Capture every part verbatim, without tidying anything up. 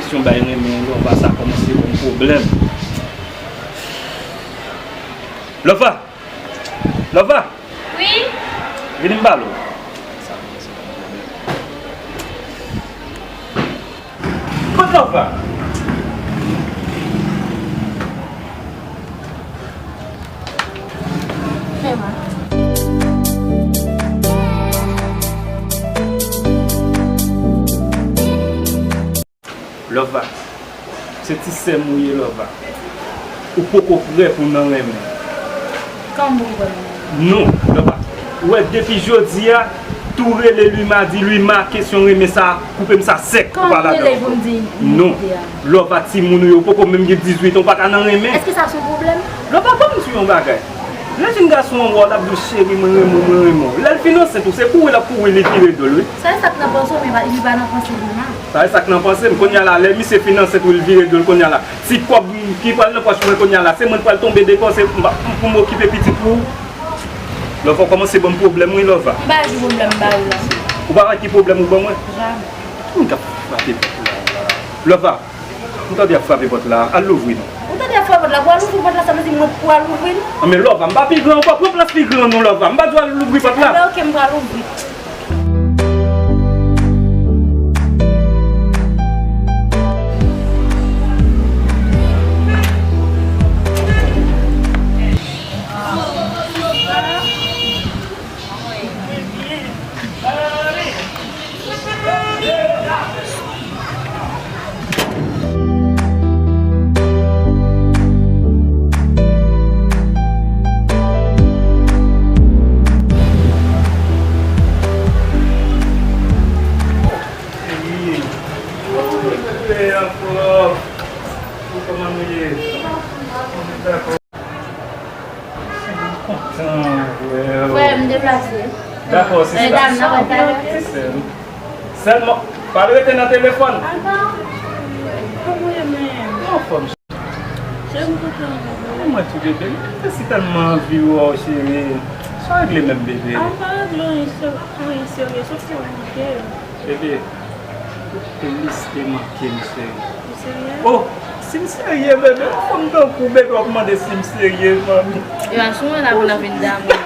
Kesyon bay renmen Lova sa kòmanse yon pwoblèm. Lova! Lova! Wi? Vini m pale w. Kot Lova? Fè mwen. Lova, se ti sè m ou ye, Lova. Ou poko prè pou nan renmen. Kòman pou mwen? Non, Lova. Ou wè, depi jodi a, tou rele Lima, di Lima, kesyon renmen sa, koupe m sa sèk, ou pa ladan ankò. Non. Lova, timoun ou ye, ou poko menm gen dizuit an, ou pa ka nan renmen. Èske sa se yon pwoblèm? Lova, ban m di w yon bagay. Lè jenn gason an wè w, l ap di w, cheri, mwen renmen w, mwen renmen w. Lè l fin ansent ou, se kouri l ap kouri, li vire do l, wi. Sa e sa k nan panse w, men li pa nan panse Lima. Sa e sa k nan panse m. Kounye a la, lè misye fin ansent ou, l vire do l kounye a la. Ti kòb ki pral nan pòch mwen kounye a la, se mwen k pral tonbe depanse pou m okipe pitit pou ou. Lova, w kòmanse ban m pwoblèm, wi, Lova. M pa di pwoblèm m ba ou la. Ou pa wè ki pwoblèm ou ban mwen? Jamè. Moun k ap frape pòt la, la. Lova, m tande y ap frape pòt la. Al louvri non. Ou tande y ap frape pòt la? Pou al louvri pòt la, sa vle di mwen pou al louvri l? Anben, Lova, m pa pi gran ankò. Pran plas pi gran an non, Lova. M pa di w al louvri pòt la. Anben, oke, m pral louvri. Frè, m deplase. Dakò, sista. Sèlman, pa rete nan telefòn. Anfòm. Mwen tou bebe, mwen si tèlman anvi wè w, cheri. Sa w regle menm, bebe? Bebe, ou plis te manke m, cheri. Oh, si m serye, bebe, yon fanm tankou w, bebe, w ap mande si m serye, manmi. E pa sou mwen la pou n ap vin damou la.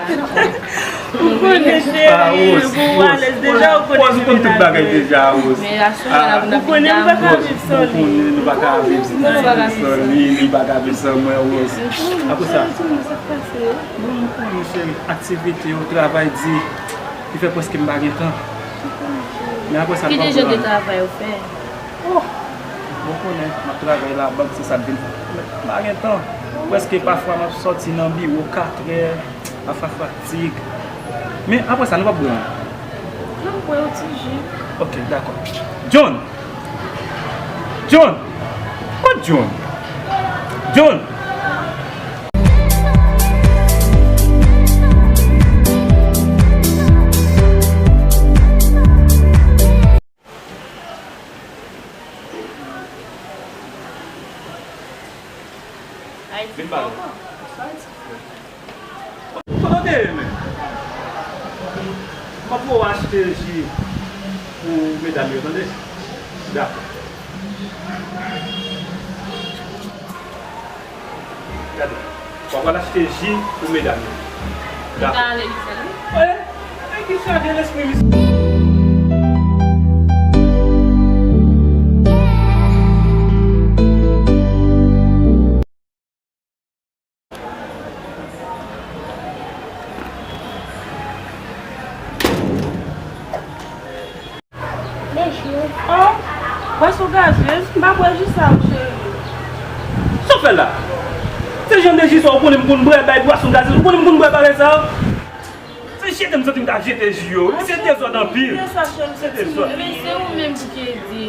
Ou konnen, cheri, ou alèz deja, ou konnen. Rose, ou konn tout bagay deja, Rose. Ou konnen m pa ka viv san li. Ou konnen nou pa ka viv san li, li pa ka viv san mwen, Rose. Apre sa, bon, ou konnen, cheri, aktivite yo, travay di, li fè prèske m pa gen tan. Men apre sa, nou pa pran. Ki jan de travay ou fè? Oh! Bon, ou konnen, m ap travay labank, se sa k vin fè m pa gen tan. Prèske pafwa m ap sòti nan biwo katrè, pafwa fatig. Men apre sa, nou p ap bwè anyen? N ap bwè yon ti ji. Ok, dakò. John! John! Kot John? John! Vin pale. Kote w te ye, men? M ap voye w achte ji pou medam yo, tande? Dakò. Gade, w ap al achte ji pou medam yo. Li pa ale li sèl, wi. Wi, men ki sa gen lespri misye. Oh, bwason gazez, m pa bwè ji sa, cheri. Sa w fè la? Se jan de ji sa w konnen m konn bwè, bay bwason gazez, ou konnen m konn bwè bagay sa? Se jete m santi m ta jete ji yo. Se dezòd anpil. Se dezòd. Men se ou menm ki te di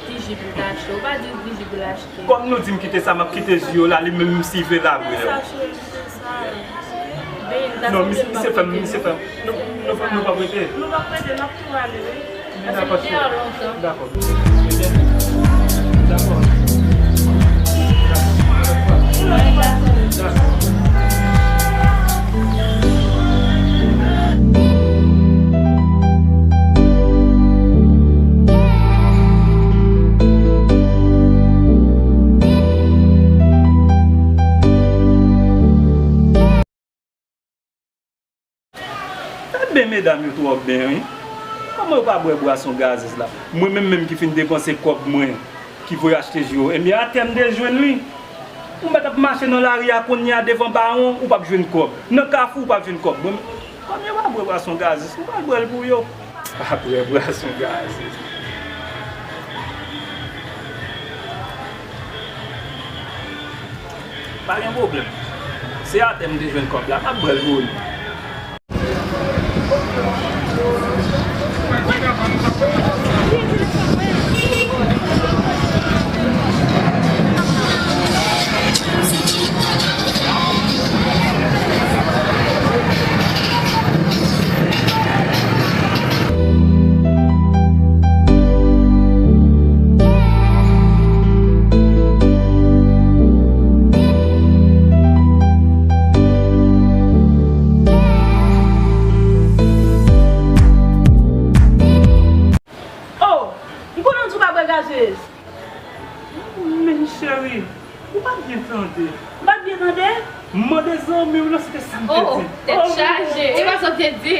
ki ji pou l achte. Ou pa di ki ji pou l achte. Kòm nou di m kite sa, m ap kite ji yo la, li menm m sive la vre. Kite sa, cheri, kite sa. Non, misye fè m, misye fè m. Nou, nou, nou p ap rete? Nou p ap rete, n ap tou ale, wi. Dakò, cheri. Dakò. Dakò. Medam yo twò ben wi. Kòman yo pa bwè bwason gazez la? Mwen menm menm ki fin depanse kòb mwen, ki voye achte ji yo, ebyen atè m te jwenn li. Ou mèt ap mache nan lari a kounye a devan Bawon, ou p ap jwenn kòb. Nan Kafou, ou p ap jwenn kòb. Mwen, kòm yo pa bwè bwason gazez, m pral bwè l pou yo. Pa bwè bwason gazez. Pa gen pwoblèm. Se atè m te jwenn kòb la, m ap bwè l pou nou. Oh, m konnen w di w pa bwè gazez. Men cheri, ou pa byen tande. M pa byen tande? M mande zanmi w lan, se te sa m te di. Oh, tèt chaje. E pa sa w te di.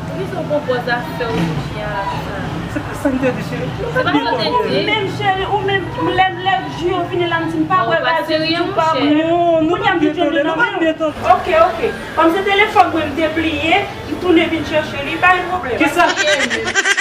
Poukisa w pran pòz afè w sou chyen a la konsa? Se te sa m te di, cheri. Ou pa byen tande. Ou menm, cheri, ou menm, lè, lè ji yo vini la, m di m pa bwè gazez, ou di w pa bwè. Non, nou pa byen tande, nou pa byen tande. Ok, ok. Kòm se telefòn mwen m te bliye, m tounen vin chèche li, pa gen pwoblèm. Kisa?